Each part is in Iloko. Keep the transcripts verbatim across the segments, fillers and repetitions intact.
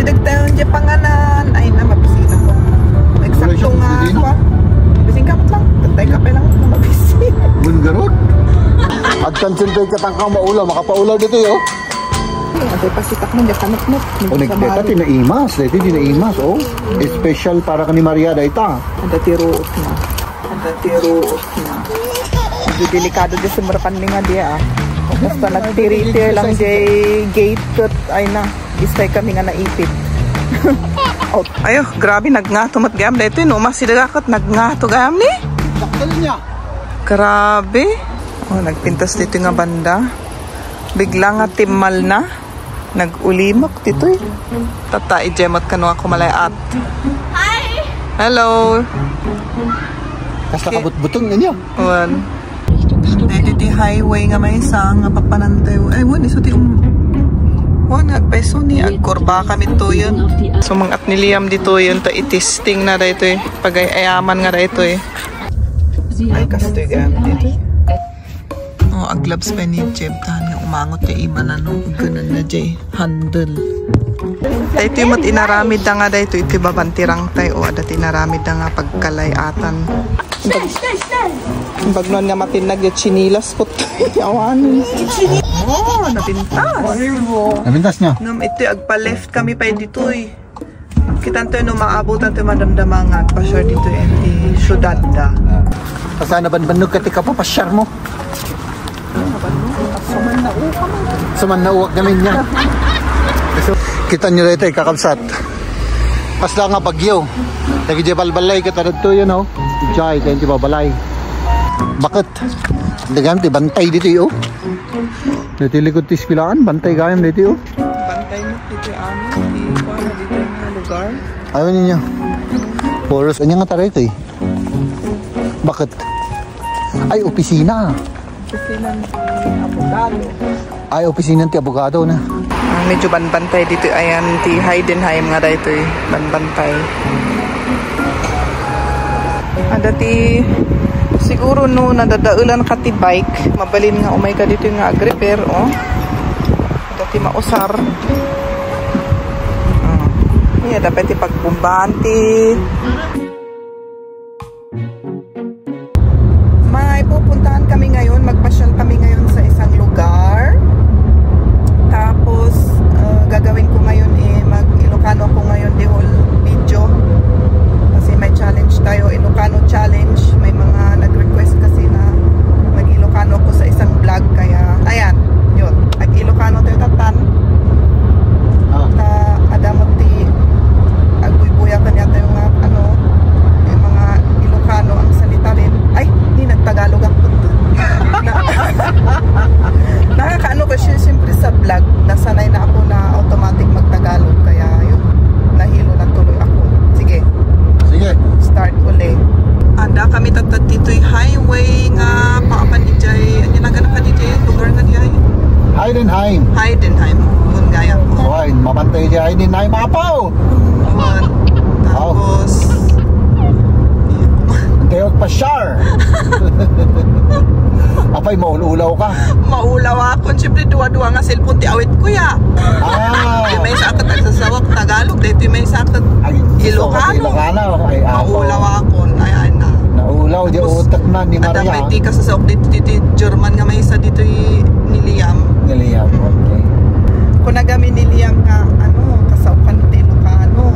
Dagtayon di panganan. Ay na, mabisi na po. Eksakto nga ako, ah. Bising ka lang. Tantay ka pa lang. Mabisi. Bungarot. At kansin tayo katangkang maulaw. Makapaulaw dito, yo. Ay, ate, pasitak mo, di ka nuknuk. Unig, deta, tinaimas. Deta, tinaimas, oh. Special para kani Maria, deta. Ada ti ruot na. Ada ti ruot na. Medyo delikado di sumarapan mi nga di, ah. Basta nagtiritir lang di gate ket, ay na, bistay kami nga naipit. Oh, ayo, grabe, nagngato met gayam daytoy, no? Masidaga ket nagngato gayam ni? Dakkel niya. Grabe. Oh, nagpintas dito nga banda. Bigla nga timmal na. Nag-ulimok ditoy. Tata, ijemot kano ako malay-at. Hi! Hello! Basta kabutbutong ninyo. Wan. Dito ti highway nga maysa nga papanantay. Ay, wan, iso ti um-, wan, nagpaiso ni agkurba kami tuyon. Sumangat ni Liam ditoyon, ta itisting na daytoy. Pagay-ayaman nga daytoy. Ay, kastoy gayam dito. Oh, aglabs pa ni Jeb, tahan nga umangot ti imana no, ganan na jay handle. Daytoy met inaramid da nga daytoy iti babantirang tay, o, ada ti inaramid da nga pagkalay-atan. Bag-, bagnuan nga matinnag yung chinilas put. Awan. Oh, napintas. Napintas niya? Ngam iti agpa-left kami pa ditoy. Kitanto no maabutan ti madamdama nga agpasyar dito iti syudad da. Kasana banbannog ka ti kapapasyar mo? Suman na uka man. Suman na uwak namin niya. So, kita nyo dito, kakabsat. Kasla nga bagyo. Lagi di balbalay ka taradto yun, oh. Jay, tayo ti babalay. Bakit? Dagan ti bantay dito, oh. Dito likod ti eskwelahan, bantay gayam dito, oh. Bantay mo, dito, ano, di, ano, dito yung lugar. Ayaw ninyo. Puros, anya nga taray ito eh. Bakit? Ay, opisina. Opisina ni abogado. Ay, opisina ti abogado na. Ah, medyo banbantay dito. Ayan, ti Heidenheim nga daytoy. Banbantay. Ada ti, siguro no, nadadaelan ka ti bike, mabalin nga umay ka dito nga ag-repair, oh. Ada ti mausar. Ah. Iya, dapat ti pagbumbahan ti May pupuntahan kami ngayon, magpasyal kami ngayon sa isang lugar. Tapos, uh, gagawin ko ngayon eh, mag-Ilocano ako ngayon the whole video. Kasi may challenge tayo, Ilocano challenge. May mga nag-request kasi na mag-Ilocano ako sa isang vlog. Kaya, ayan, yun. Mag-Ilocano tayo, tatan. Ah. Ta, adamot ti agbuybuya kaniya tayo nga, ano, yung mga Ilocano ang salita rin. Ay, di nagtagalog ako. Na, nakakaano kasi, siyempre sa vlog, nasanay na ako na automatic magtagalog. Kaya yun, nahilo na tuloy ako. Sige. Sige. Start uli. Ada kami tattad dito'y highway nga paapan di jay. Anya nagano ka di jay? Lugar nga di ay? Heidenheim. Heidenheim. Mun gayam. Why? Mapantay di Heidenheim, apaw! Tapos, Tayo pa shar. Apay, maulaw ka. Maulaw ako. Siyempre, dua-dua nga cellphone ti awit ko ya. Ah. Di may sakit ang sasawak Tagalog. Dito may sakit Ilocano. Ilocano. Ay, ako. Maulaw ako. Ay, ay na. Naulaw, di utak na ni Maria. Tapos, di kasasawak dito, dito, German nga may isa dito ni Liam. Ni Liam, okay. Kung nagami ni Liam nga, ano, kasawkan ti Ilocano.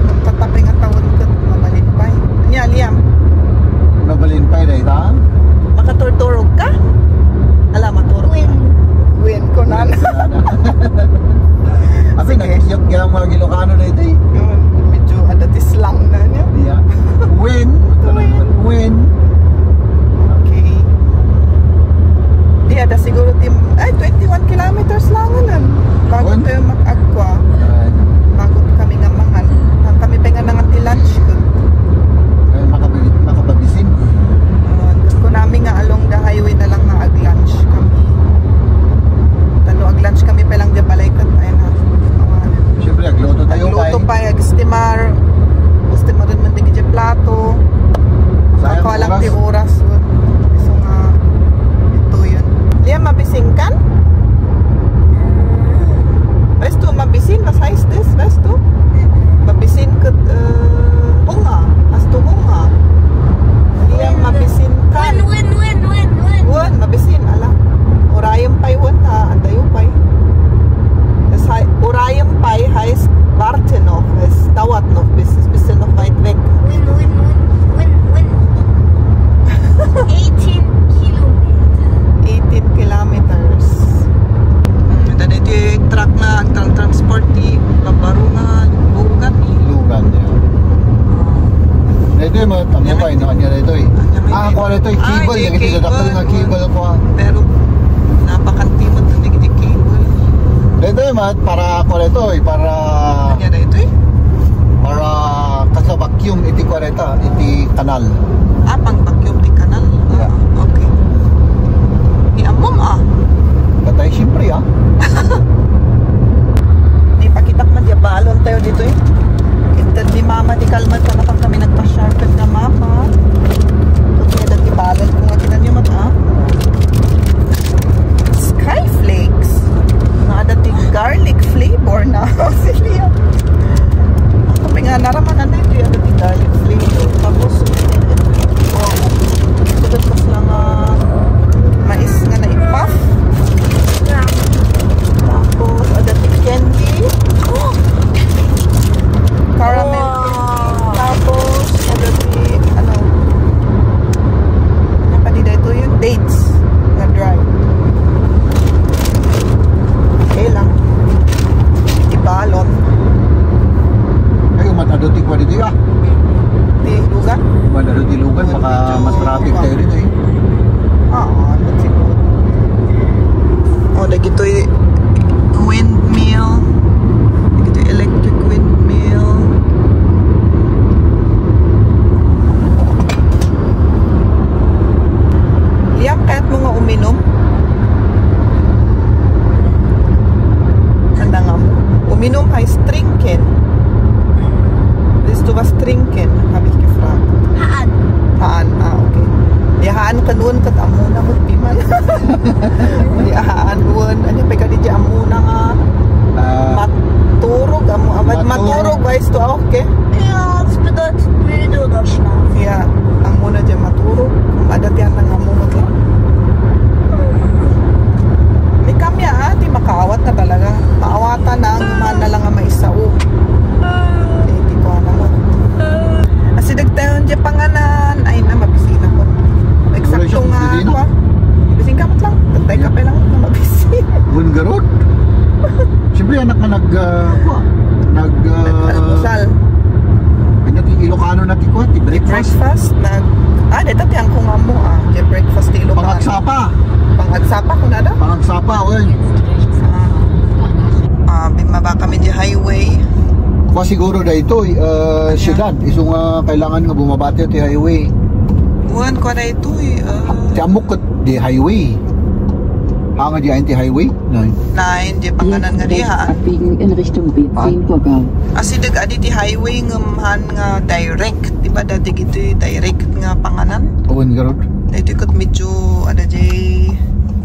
Ang tatapay nga taon ko, mabalin pa'y. Anya, Liam? Mabalin pa'y, dahil ta? Makaturturog ka? Ala, maturog. Win. Win ko na. Abi, nag-iyok ka lang mga Ilocano na ito eh. Yun, medyo ada ti slang na niya. Yeah. Win. Win. Win. Okay. Di, ada siguro tim-, ay, twenty-one kilometers lang yan. Bago tayo mag-agwa. Bago kami nga mangan. Ang kami pa nga nangan ti lunch ko. Ay, makabi-, makapabisin. Awan, gusto namin nga along the highway na lang nga ag-lunch kami. Tano ag-lunch kami pa lang di balay kat, ayan ha. Awan. Siyempre, agluto tayo, agluto pa, ag-steamer. Steamer rin man di plato. Sayang. Kakawa lang oras. Ti oras. So nga, ito yun. Liam, mabising kan? Resto, mabisin, masay. Kua daytoy, ah, cable, dagiti cable. Dakkel nga cable, kua. Pero napakanti met dagiti cable. Daytoy met para, kua daytoy, para, ania daytoy? Para kasla vacuum iti, kua dayta, iti kanal. Ah, pang-vacuum ti kanal? Yeah. Ah, okay. Ni ammom, ah. Patay, siyempre, ah. Ipakitak man diay balon tayo ditoy. Inted ni Mama ti kalman, ta nakami nagpa-sharpen na Mama. Okay, dati balon ko nga kinanyo mata. Sky flakes. Nga dati garlic flavor na. Sige. Kami nga naraman na ito yung dati garlic flavor. Tapos, oh, sugat mas lang, ah, mais nga naipuff. Tapos, ada ti candy. Caramel candy. Wow. Tapos, ada ti, ano, napadi daytoy yung dates nga dry. Okay lang. Ibalon. Ay, umat adu ti kua dito, ah. Ti lugan? Umat adu ti lugan, baka mas traffic tayo dito, eh. Oo, ano siguro. Oh, dagitoy windmill. Dagitoy electric windmill. Liam, kayat mo nga uminom? Sanda nga mo. Uminom hay string ken. Listo ba string ken? Habi ka, Frank. Haan. Haan, ah, okay. Di haan kanun ket ammona met piman. Di haan wen. Ania pay kadi ti ammona nga, ah, maturog, ammo, ah, maturog. Maturog ba isto, ah, okay? Ja, speedo, speedo daw siya. Ya, ammona diay maturog. Ada ti anang ammo met lang. Ni kami, ah, ti makaawat na talaga. Maawatan na, ang man na lang nga maisao. Eh, di ko alam. Asideg tayo diay panganan. Ay na, mabisina ko. Eksakto nga, wala siya kung kua. Bisin ka met lang. Tatay ka pa lang na mabisi. Wen garud. Siyempre, anak nga nag, ah, kua. Nag, ah, almusal. Kanya ti Ilocano na ti kua, ti breakfast. Breakfast, nag, ah, deta ti angko nga ammo, ah. Diay breakfast ti Ilocano. Pangagsapa. Pangagsapa, kunada? Pangagsapa, wen. Ah. Ah, bimmaba kami diay highway. Kua siguro daytoy, eh, syudad. Isu nga kailangan nga bumaba tayo ti highway. Wen, kua daytoy, eh. Ti ammok ket diay highway. Ah, nga diay ti highway? Nine. Nine, diay panganan nga diay, ha? Jetzt rechts abbiegen in Richtung B zehn Burgau. Asideg adi ti highway ngem haan nga direct. Di ba, dati dagitoy direct nga panganan? Wen garud. Daytoy ket medyo, ada diay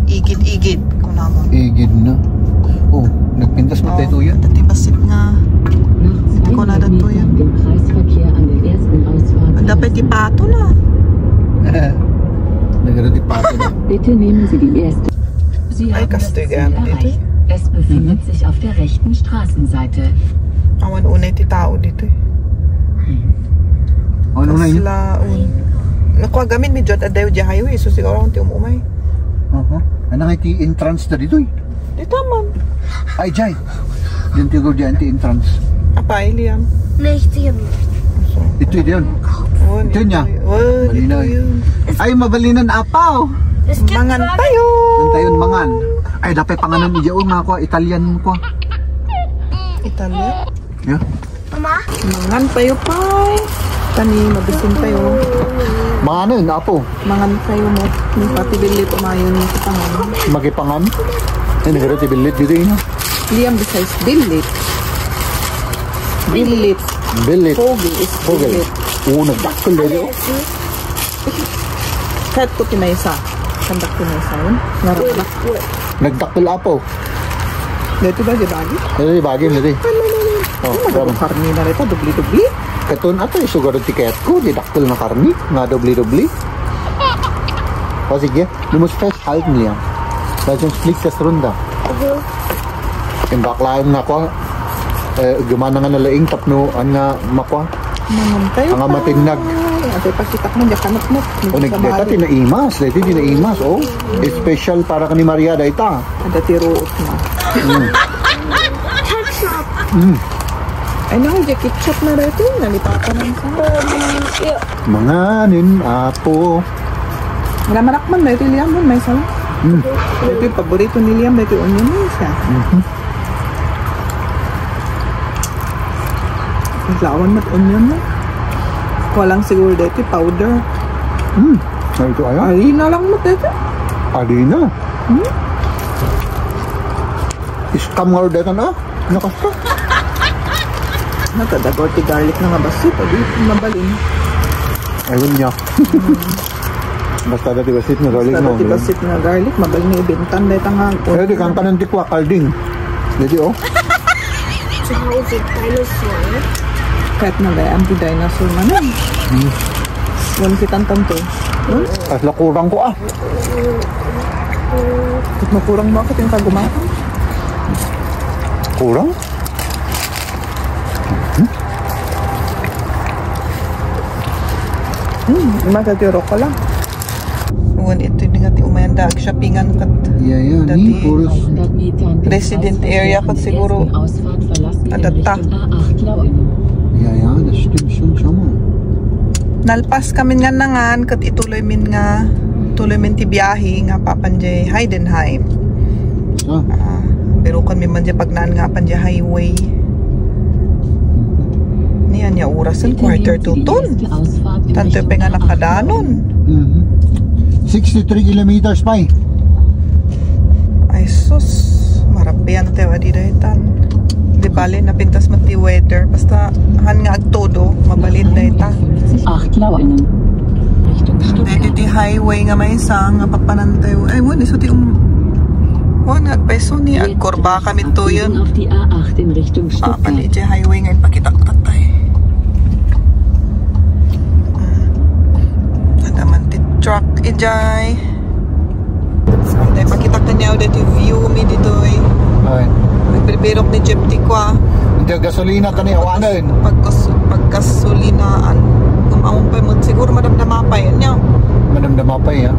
igid-igid, kunamon. Igid na. Oh, nagpintas mo tayo yan. Dati basit nga. Kunada to yan. Im Kreisverkehr an der ersten Ausfahrt. Dapat ti pato na. Nagano ti pato na. Bitte nehmen Sie die erste. Sie haben das Ziel erreicht. Es befindet sich auf der rechten Straßenseite. Awan unay ti tao dito, eh. Awan unay, no? Kasla, un-, naku, agamin, medyo at adayo diay highway, so siguro awan ti umumay. Aha. Ano nga ti entrance na dito, eh? Dito man. Ay, jay. Diay ti, diay ti entrance. Apay, Liam? Ito, diay. Oh, ito niya. Oh, malinaw. Ito yun. Ay, mabalinan, apaw. Mangan tayo. Mangan tayo, mangan. Ay, dapat panganan iya, oh, mga kua, Italian kua. Italian? Yeah. Mangan tayo, pay. Kani, mabisin tayo. Mangan, apo. Mangan tayo mo. Ni pati bilit umayon mo sa pangan. Magipangan? Ay, nagaro ti bilit dito, eh, no? Liam, besides bilit. Bilit. Bilit. Pogi is bilit. Oo, nagdakkel, eh, oh. Kahit ko kinaysa. Kandak kinaysa yun. Ngarap na. Nagdakkel, apo. Dito ba, di bagi? Dito, di bagi, dito. Oh, ano, ano, ano? Oh, ano, grabe. Karne na rito, dubli-dubli. Katon ato, isugar ti kayat ko, diay dakkel nga karne, nga dubli-dubli. O, sige, the most fresh halt niya. Lahat yung split ka ronda. Aha. Yung baklayan nga ko, eh, gumana nga nalaing tapno, an nga makwa. Mangan tayo. Ang matinnag. Ate, pakitak mo, diyan ka nakmat. O, nagdeta, tinaimas. Dito, tinaimas, oh. Special para kani Maria, dayta. Ada ti ruot na. Mm. Mm. Ay, naku, di ketchup na dito. Nalipatan ang sa. Manganin, apo. Wala marakman na ito, Liam, may sala. Mm. Ito yung paborito ni Liam, ito yung onion, eh, siya. Mhm. Lawan mat onion na. Kulang siguro dito, powder. Hmm. Ay, ito, ayan. Harina lang mat dito. Harina. Hmm? Scam nga dito na. Nakasta. Nakadagor ti garlic na nga basit. Adi, mabalin. Ayun niya. Basta dati basit nga garlic, basta no? Dati basit nga garlic, mabal nga ibintan, deta nga. Eh, di, kankanan ti kwa, kalding. Dati, oh. So how is it, dinosaur? Kahit na gayam ti dinosaur man, eh. Hmm. Yan, kitan tanto. Hmm? Kasla kurang ko, ah. Ket makurang mo, ket yung kagumakan. Kurang? Hmm, imatuturo ko lang. Wen, ito yung nga ti umayan da, ag-shoppingan ket. Yeah, yeah, dati ni puros. Resident area ket siguro. Adatta. Yeah, yeah, that's the same sama. Nalpas kami nga nangan, ket ituloy min nga, tuloy min ti biyahe nga papan jay Heidenheim. Ah. Ah, birukan mi man di pagnaan nga apan di highway. Niyan ya orasen, quarter to ten. Tanto pa nga nakadanon. Mhm. Sixty-three kilometers pa eh. Ay sus, marabian tayo adi daytan. Di bale, napintas mo ti weather. Basta, han nga agtodo, mabalin dayta. Acht Launen. Dito ti highway nga maysa nga papanantayo. Ay, mo, iso ti um-, mo, nagpaiso ni agkurba kami to yun. Auf die A acht in Richtung Stuttgart. Papan iti highway nga ipakitak tatay. Ada man ti truck, ijay. Tay, pakita kaniaw daytoy view mi ditoy. Ay. Nagbirbirok ni Jeff ti kua. Hindi, gasolina kani awanen. Pagkas-, pagkasulinaan. Kumaon pa mo. Siguro madamdama pa yun, yo. Madamdama pa, ya.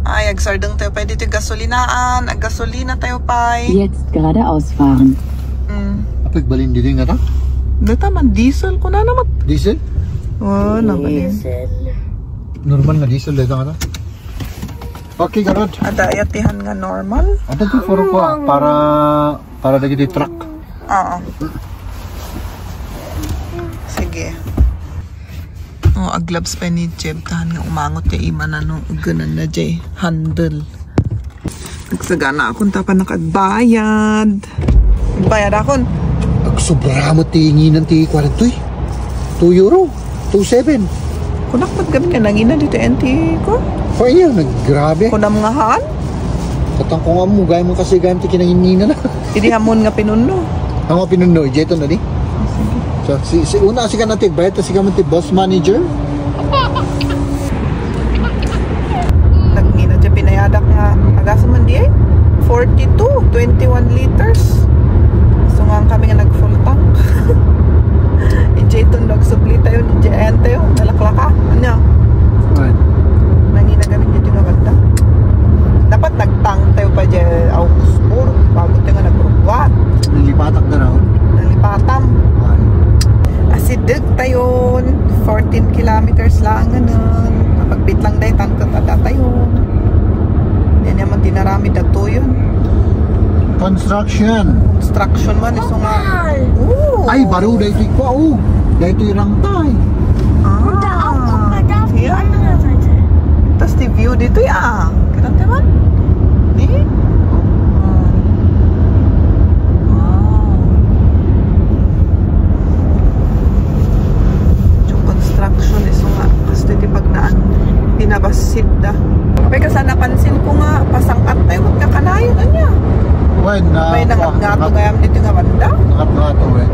Ay, agsardeng tayo pa dito gasolinaan. Aggasolina tayo pa. Jetzt geradeaus fahren. Mm. Apay, balin dito nga ta? Data man, diesel ko na naman. Diesel? Oh, nabalin. Diesel. Normal na diesel dito nga ta? Okay, garod. Ada ayatihan nga normal? Ada ti puro ko, ah, para, para dagiti truck. Oo. Sige. Oh, aglabs pa ni Jeb, tahan nga umangot ya imana no, uganan na jay handle. Nagsagana akon tapan nakagbayad. Bayad akon. Agsobra mo ti nginan ti kwartoy. Two euro. Two seven. Kunak mat gamin nga nangina dito N T ko. Pa iya, naggrabe. Kunam nga haan? Katang ko nga mo, gaya mo kasi gaya ti kinanginina na. Idi hamon nga pinunno. Ang mga pinunno, ijeto na di? So, si, si una, si kanati, bayad ta si kaman ti bus manager. Nagngina ti pinayadak nga, agasa man di eh? Forty-two, twenty-one liters. So nga kami nga nag-full tank. Ije iton nagsubli tayo, ije ayan tayo, nalaklaka. Anya? Right. Nangina kami dito nga banda. Dapat nagtank tayo pa dyan, August four, bago tayo nga nagrubuan. Nalipatak na raon. Nalipatam. Right. Asideg tayon, fourteen kilometers lang, ganun. Mapagbit lang day, tangkot at atayon. Yan naman, dinaramid at tuyon. Construction. Construction man, iso nga. Ay, baro, daytoy kwa, oh. Daytoy rangtay. Ah. Iya. Tas ti view ditoy, ah. Kita naman? Ni? Wow. Yung construction, iso nga. Kastoy ti pagnaan. Pinabasit da. May kasana pansin ko nga, pasang-at tayo, ket kakanayon, anya? Wen, na, may nangatngato gayam dito nga banda? Nangatngato, eh.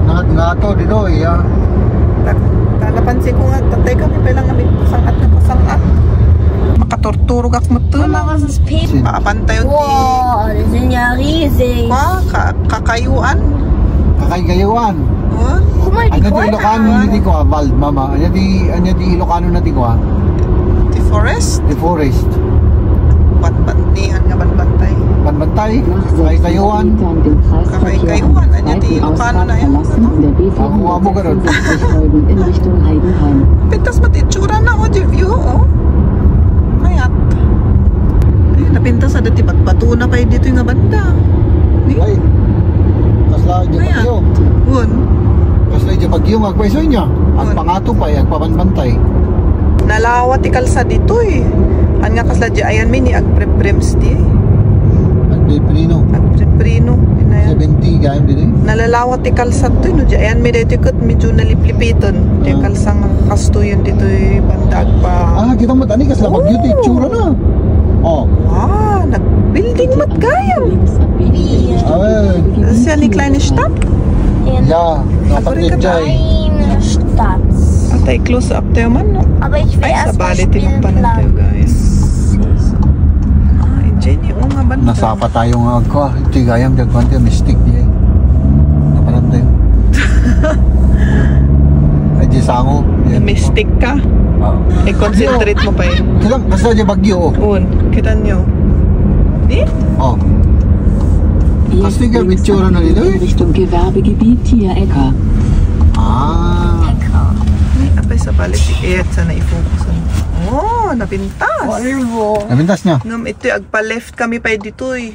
Nangatngato, dito, iya. Ta-, ta-, napansin ko nga, tatay kami, pala nga may pasang-at na pasang-at. Makaturturog ak mo to. Mama, this is pink. Papan tayo ti. Wow, this is riesig. Kwa, ka-, kakayuan. Kakay-kayuan. Oh? Oh my God. Ano ti Ilocano na ti kwa, Val, mama? Ano ti, ano ti Ilocano na ti kwa? The forest? The forest. Banbantihan nga banbantay. Panbantay, Kaykayuan. Kaykayuan, anya ti Ilocano na yan. Ang uwa mo, ganun. Pintas met itsura na, oh, di view, oh. Mayat. Ay, napintas ada ti batbato na pa dito nga banda. Ni? Ay, kasla di bagyo. Won. Kasla di bagyo nga agpayso niya. Won. Agpangato pa, agpabanbantay. Nalawa ti kalsa ditoy. Anya kasla di ayan mi ni agprepprems di. Agprepprino. Agprepprino. Inay. Seventy, gayam dito. Nalalawa ti kalsa toy, no? Di ayan mi dito ket medyo naliplipiton. Ti kalsa nga kastoyen ditoy banda agpa- Ah, kita mo, tani, kasla bagyo ti itsura na. Oh. Wow, nag-building met gayam. Ah, siya ni Kleinstadt? Yeah, kapatid jay. Kleinstadt. Atay, close up tayo man, no? Aber ich will erst mal spielen, guys. Ah, Jenny, o nga ba? Nasapa tayo nga agko, ah. Iti gayam, dagwan tayo, mystic, eh. Napanan tayo. Ay, di sango. Mystic ka? Oo. I-concentrate mo pa, eh. Kita, basta di bagyo, oh. Un, kita niyo. Di? Oh. Plastik ang itsura na nito, eh. Richtung Gewerbegebiet Tierecker. Ah. Ay, apay sa balik. Eh, sana i-focus. Oh, napintas. Napintas niya? Ngam ito, agpa-left kami pa dito, eh.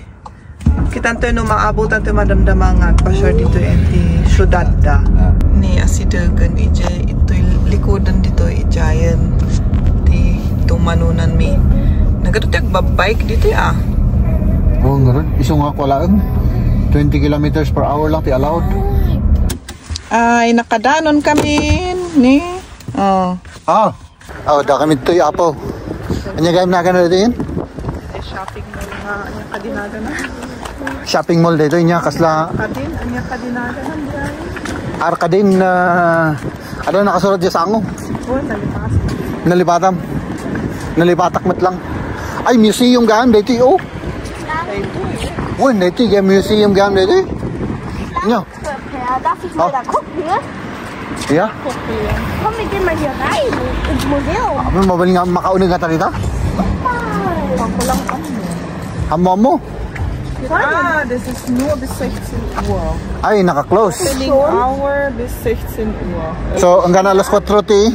Kitanto no maabutan ti madamdama nga agpasiar ditoy iti siudad da. Ni asidegen ijay itoy likudan ditoy ijayen ti tumanonanmi. Nagadu ti agbabike ditoy, ah. Oh, ngarud. Isu nga kualaen. Twenty kilometers per hour lang ti allowed. Ay, nakadanon kami ni. Oh. Ah. Oh, da kami ditoy, apo. Anya gayam nagan na ditoy? Eh, shopping mall nga, anya kadinagan na. Shopping mall ditoy niya, kasla Kadin, anya kadinagan na, Brian? Arcadin, ah, ano nakasurat diyan sa ango? Oh, nalipas. Nalipatam. Nalipatak met lang. Ay, museum gayam ditoy, oh. Ay, ito, eh. Oh, ditoy, gayam museum gayam ditoy. Nya. Ja, darf ich mal da gucken, ne? Ja? Komm, wir gehen mal hier rein, ins Museum. Abi, mabalin nga makauneg nga tarita? Ako lang, ano? Amo, amo? Ah, das ist nur bis sechzehn Uhr. Ay, naka-close. Opening hour bis sechzehn Uhr. So, hanggang alas kuwatro ti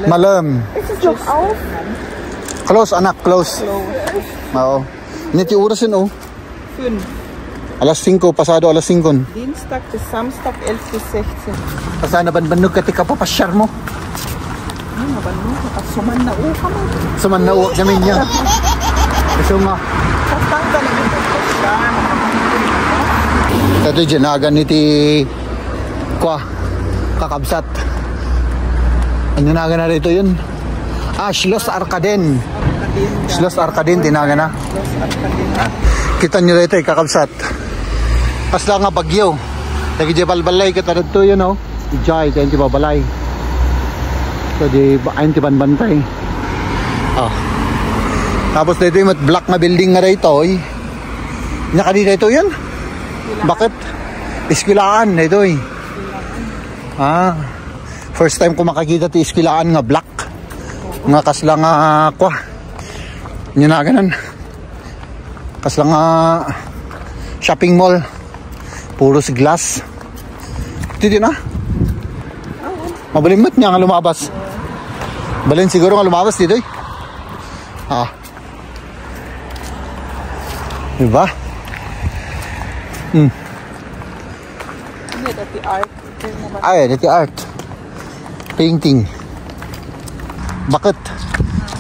malem. Ist es noch auf? Close, anak, close. Close. Oo. Ni ti oras yun, oh. Fünf. Alas singko, pasado alas singko. Dienstag bis Samstag, elf bis sechzehn. Basta nabanbannog ka ti kapapasiar mo. Ay, nabannog ka. Suman na uka mo. Suman na uka kami niya. Gusto mo? Basta ang talaga. Ito, dyan, nagan iti Kwa, kakabsat. Ano na nga na rito yun? Ah, Schloss Arkaden. Schloss Arkaden, tinaga na. Ah, kita nyo rito, eh, kakabsat. Kasla nga bagyo. Lagi di balbalay, kita rito yun, oh. Ijay, kaya di babalay. So, di ba, ayun, ti banbantay. Oh. Tapos dito yung black nga building nga rito, eh. Nakadi rito yun? Bakit? Eskwelahan, dito, eh. Ah, first time ko makakita ti eskwelahan nga black. Nga kasla nga, ah, kwa. Nya na ganan. Kasla nga shopping mall. Puros glass. Dito na. Mabalimot niya nga lumabas. Balin siguro nga lumabas dito, eh. Ah. Diba? Hmm. Ano, dati art. Ay, dati art. Painting. Bakit?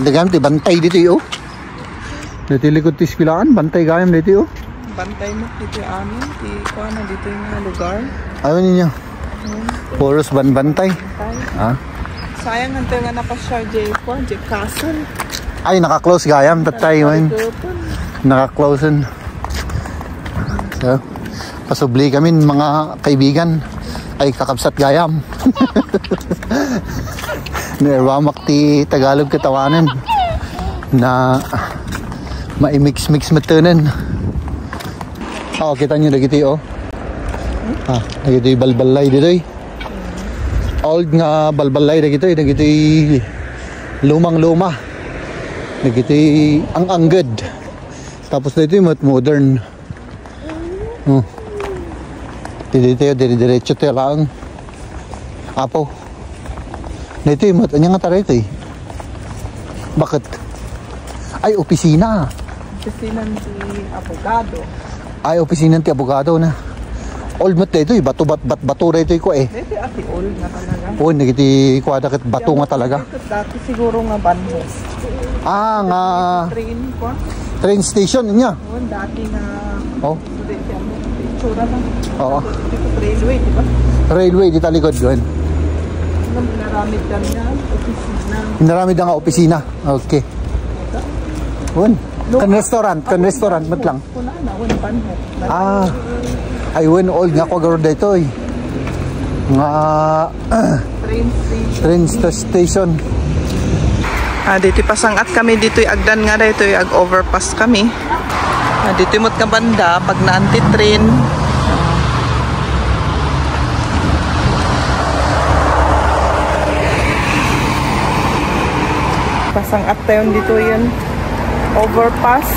Dagan ti bantay dito, oh. Dati likod ti eskwelahan, bantay gayam dito, oh. Bantay mo dito amin, ti kuana dito nga lugar. Ayaw ninyo. Hmm. Puros banbantay. Bantay. Ah. Sayang ang nga napasiar, Jay, kuan, Jay Castle. Ay, naka-close gayam, tatay, man. Naka-close. So, pasubli kami, mga kaibigan. Ay, kakabsat gayam. Nairwamak ti Tagalog katawanen. Na maimix-mix matenen. Oh, kita nyo dagiti, oh. Ah, dagiti balbalay ditoy. Old nga balbalay dagitoy, dagiti lumang-luma. Dagiti ang-angged. Tapos daytoy met modern. Oh. Didi tayo, dire-diretso tayo lang. Apo. Daytoy met, anya nga taray tayo? Bakit? Ay, opisina. Opisina ti abogado. Ay, opisina ti abogado na. Old met daytoy, bato, bat, bat, bato daytoy ko eh. Daytoy ati old nga talaga. Oh, nagiti kuada ket bato nga talaga. Dati siguro nga banho. Ah, nga train ko. Train station niya. Oh, dati nga. Oh. Itsura lang. Oo. Dito railway, di ba? Railway, di talikod doon. Naramid kami na opisina. Naramid nga opisina. Okay. Wen. Kan restaurant, kan restaurant, met lang. Kuna na, wen, banho. Ah. Ay, wen, old nga ko garo daytoy. Nga train station. Train sta-, station. Ah, ditoy pasang-at kami, ditoy agdan nga daytoy, ag-overpass kami. Ah, ditoy met nga banda, pag naan ti train. Pasang-at tayon ditoy. Overpass.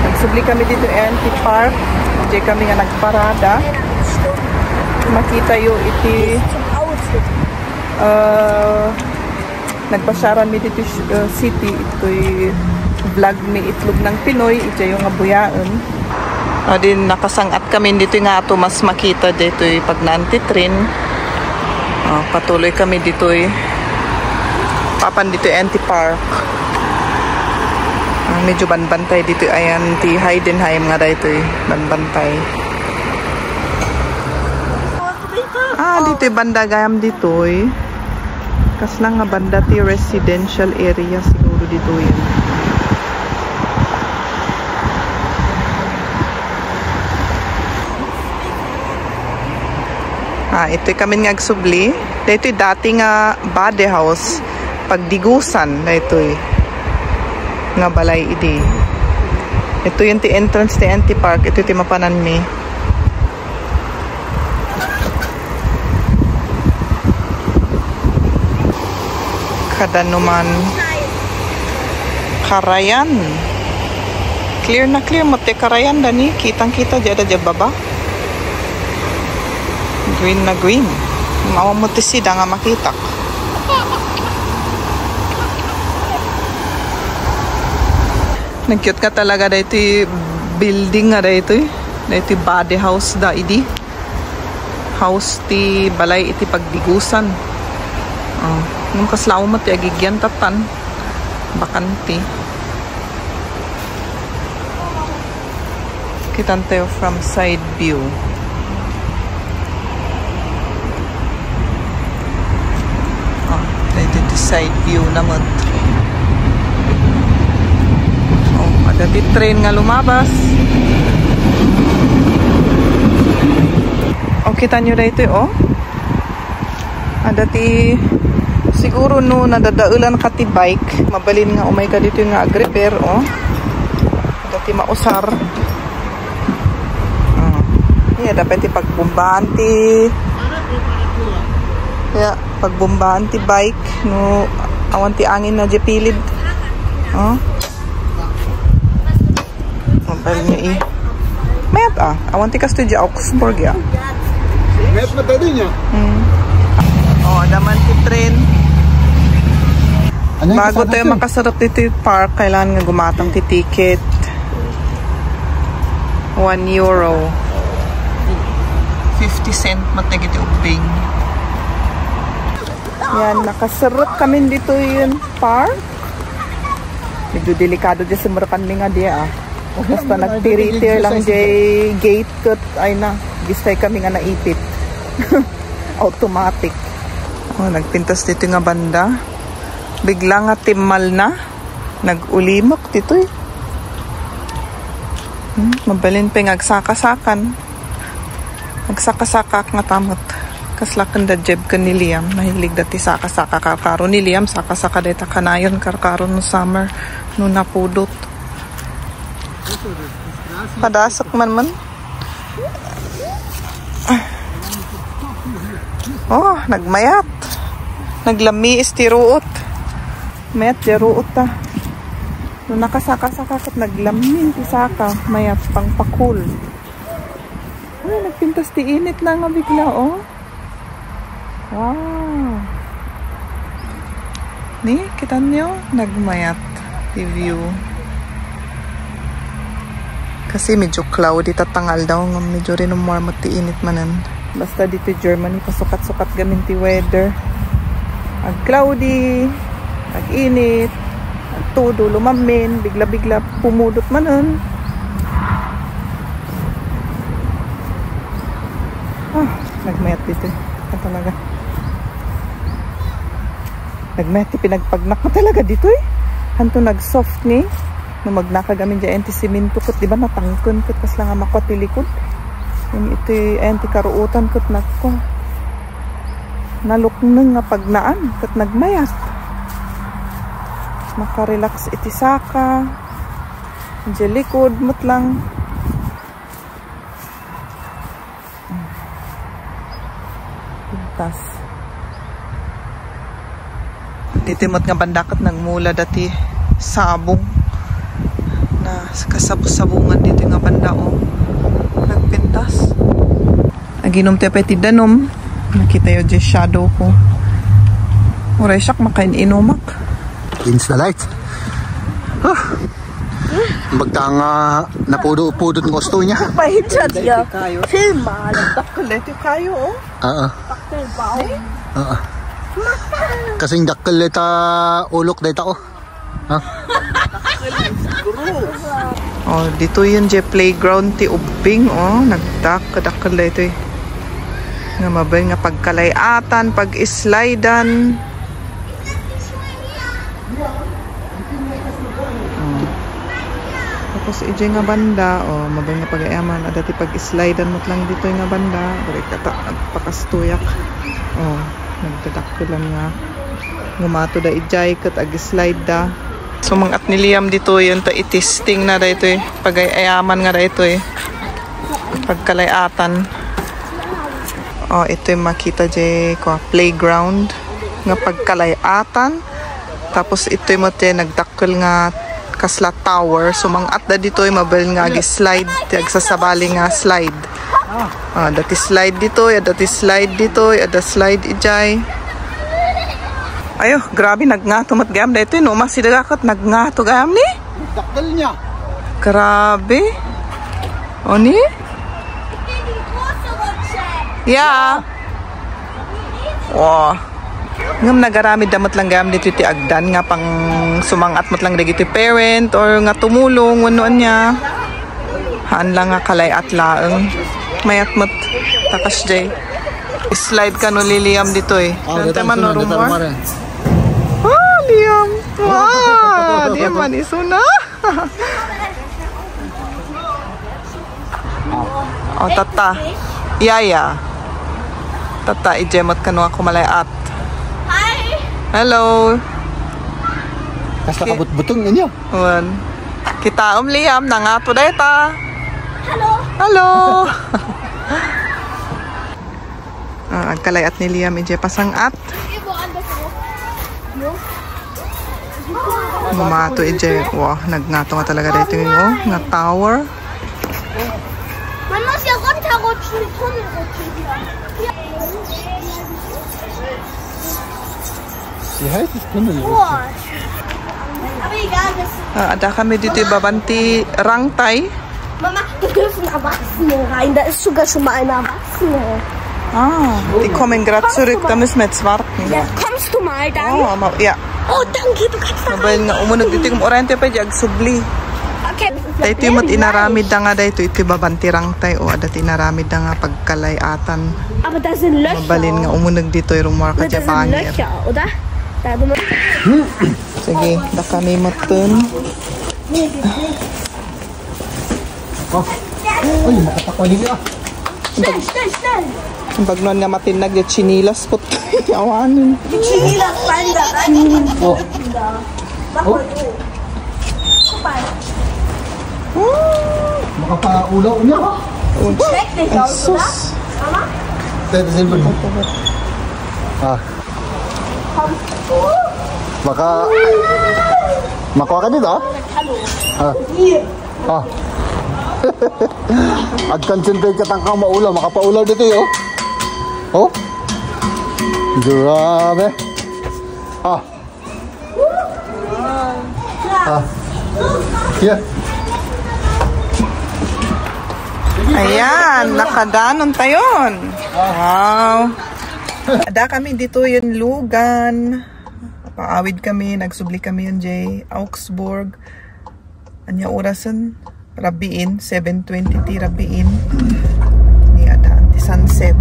Nagsubli kami ditoy N T Park. Diay kami nga nagparada. Makitayo iti, uh, nagpasiaran mi ditoy, uh, city. Itoy vlog mi Itlog ng Pinoy. Idiay nga buyaen. Adin, nakasang-at kami ditoy nga ato mas makita ditoy pag naan ti train. Ah, patuloy kami ditoy. Papan ditoy N T Park. Ah, medyo banbantay ditoy. Ayan, ti Heidenheim nga daytoy. Banbantay. Ah, ditoy banda gayam ditoy. Kasla nga banda ti residential area siguro ditoy. Ah, itoy kami nga agsubli. Daytoy dati nga Badehaus, pagdigusan, daytoy nga balay idi. Itoy ti entrance ti N T Park, itoy ti mapananmi. Kada numan karayan. Clear na clear met ti karayan, dani. Kitang-kita diay adda diay baba. Green na green. Maawan met ti sida nga makitak. Nag-cute nga talaga daytoy building nga daytoy. Daytoy Badehaus da idi. House ti balay iti pagdigusan. Oh, ngem kasla met ti agigyan tattan. Bakante. Kitan tayo from side view. Ah, daytoy ti side view na met. Oh, adda ti train nga lumabas. Oh, kitanyo daytoy, oh. Adda ti, siguro no nadadaelanka ti bike, mabalin nga umayka ditoy nga ag-repair, oh. Adda ti mausar. Oh. Iya, dapat ti pagbombaan ti, iya, pagbombaan ti bike no awan ti angin na diay pilid. Oh. Mobile niya eh. Mayat ah. Awan ti kastoy diay Augsburg ya. Mayat na tayo niya. Hmm. Oh, adda man ti train. Ano yung Bago kasama tayo to? Makasarap ditoy park, kailangan nga gumatang ti ticket. One euro. Fifty cent met dagiti ubbing. Yan, nakasarap kami ditoy park. Medyo delikado diay sumarakan mi nga diay ah. Basta nagtiriti lang diay gate ket ay na, bistay kami nga naipit. Automatic. Oh, nagpintas ditoy nga banda. Bigla nga timmal na. Nag-ulimek ditoy. Hmm, mabalin pay nga agsaka-sakan. Agsaka-sakaak ngata met. Kasla ken da Jeb ken ni Liam, nahilig da ti saka-saka. Karkaro ni Liam, saka-saka dayta kanayon, karkaro no summer, no napudot. Padasek man man. Oh, nagmayat. Naglammiis ti ruot. Mayat ti ruot ta. No nakasaka-saka ket naglammin ti saka, mayat pangpakul. Ay, nagpintas ti init na nga bigla, oh. Wow. Ni, kitanyo? Nagmayat ti view. Kasi medyo cloudy ta tangaldaw, ngem medyo rinummuar met ti init manen. Basta ditoy Germany, pasukat-sukat gamin ti weather. Ag cloudy, ag init, ag tudo, lumammin, bigla-bigla pumudot manen. Ah, nagmayat ditoy. Ah, talaga. Nagmayat ti pinagpagnakko talaga ditoy. Hanto nag-soft nga. No magnaka gamin diay ti semento ket, di ba, natangken ket kasla nga makua ti likod. Iti, ayan ti karuotan ket nakua. Nalukneng nga pagnaan ket nagmayat. Makarelax iti saka. Diay likod met lang. Pintas. Ditoy met nga banda ket nagmula dati sabong na kasabsabungan ditoy nga banda, oh. Nagpintas. Aginum ti apay ti danum. Nakitayo diay shadow ko. Uray siak makain-inumak. Cleans the light. Ah. Bagta nga napudo-pudot nga usto niya. Pahit siya, diya. Film, ah. Dakkel daytoy kayo, oh. Oo. Dakkel ba, oh? Oo. Kasing dakkel dayta ulok dayta, oh. Ha? Oh, ditoyen diay playground ti ubbing, oh. Nagdakkel daytoy. Nga mabain nga pagkalay-atan, pag-slidean. Oh. Tapos, idiay nga banda, oh, mabain nga pag-ayaman, adda ti pag-slidean met lang ditoy nga banda. Diri kata, agpakastoyak. Oh, nagdadakkelan nga. Gumato da idiay, ket ag-slide da. Sumang-at ni Liam ditoy, enta i-testing na daytoy. Pagay-ayaman nga daytoy. Pagkalay-atan. Oh, itoy makita diay, kua, playground nga pagkalay-atan. Tapos itoy met diay nagdakkel nga kasla tower. Sumang-at da ditoy, mabain nga agi-slide, ti agsasabali nga slide. Ah, adda ti slide ditoy, adda ti slide ditoy, adda slide idiay. Ayo, grabe, nagngato met gayam daytoy, no, masidaga ket nagngato gayam ni. Dakkel niya. Grabe. O ni? Yeah. Wow. Ngem nagaramid da met lang gayam ditoy ti agdan nga pang sumang-at met lang dagiti parent or nga tumulong wenno ania. Haan lang nga kalay-at laeng. Mayat met. Ta kasdiay. Slide kano ni Liam ditoy. Ah, Santa datan man suna, no, datan rumor. Mare. Ah, Liam. Wow. Di man isuna. Oh, tatta. Yaya. Tatta, idiay met kano nga kumalay-at. Hi! Hello. Kasla kabutbutong inyo? Wen. Kitaem, Liam, nangato dayta. Hello. Hello. Ah, agkalay-at ni Liam idiay pasang-at. Gumato idiay, wow, nagngato nga talaga daytoy, oh, nga tower. Mama, siya kon tago chuni chuni ko chuni. Ah, adda kami ditoy babaen ti rangtay. Mama, terus nabas mo. Hindi, suga sumain nabas mo. Ah, ti komen gratsurik tamis met smart. Yeah, comes to my dad. Oh, ma-, yeah. Oh, thank you. Mabain nga umuneg ditoy, orente pa diay agsubli. Okay. Daytoy met inaramid da nga daytoy, iti babaen ti rangtay, o, adda ti inaramid da nga pagkalay-atan. Aber das sind Löcher. Mabalin nga umuneg ditoy, rummuar ka diay pangir. Löcher, oder? Da, du musst Sige, da kami metten. Oh. Ay, makatakwali niya. Schnell, schnell, schnell. Ang bagnon nga matinnag yung chinilas ko. Yawanin. Yung chinilas, panda. Oh. Bakit? Oh. Makapaulo niya. Check the Ay, sus. Mama? Tayo, tayo, tayo. Ah. Baka Makuha ka dito, ah? Ah. Ah. Ag-concentrate ka tangkang maulaw, makapaulaw dito, oh. Oh? Grabe. Ah. Ah. Yeah. Ayan, nakadanon tayon. Wow. Ada kami dito yung lugan. Paawid kami, nagsubli kami yung Jay Augsburg. Anya orasan? Rabiin, seven twenty ti rabiin. Ni ada ti sunset.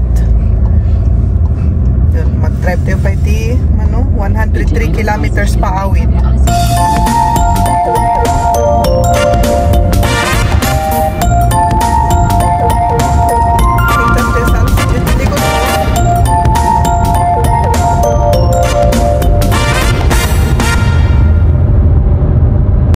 Yun, mag-drive tayo pa iti, ano, one hundred three kilometers paawid.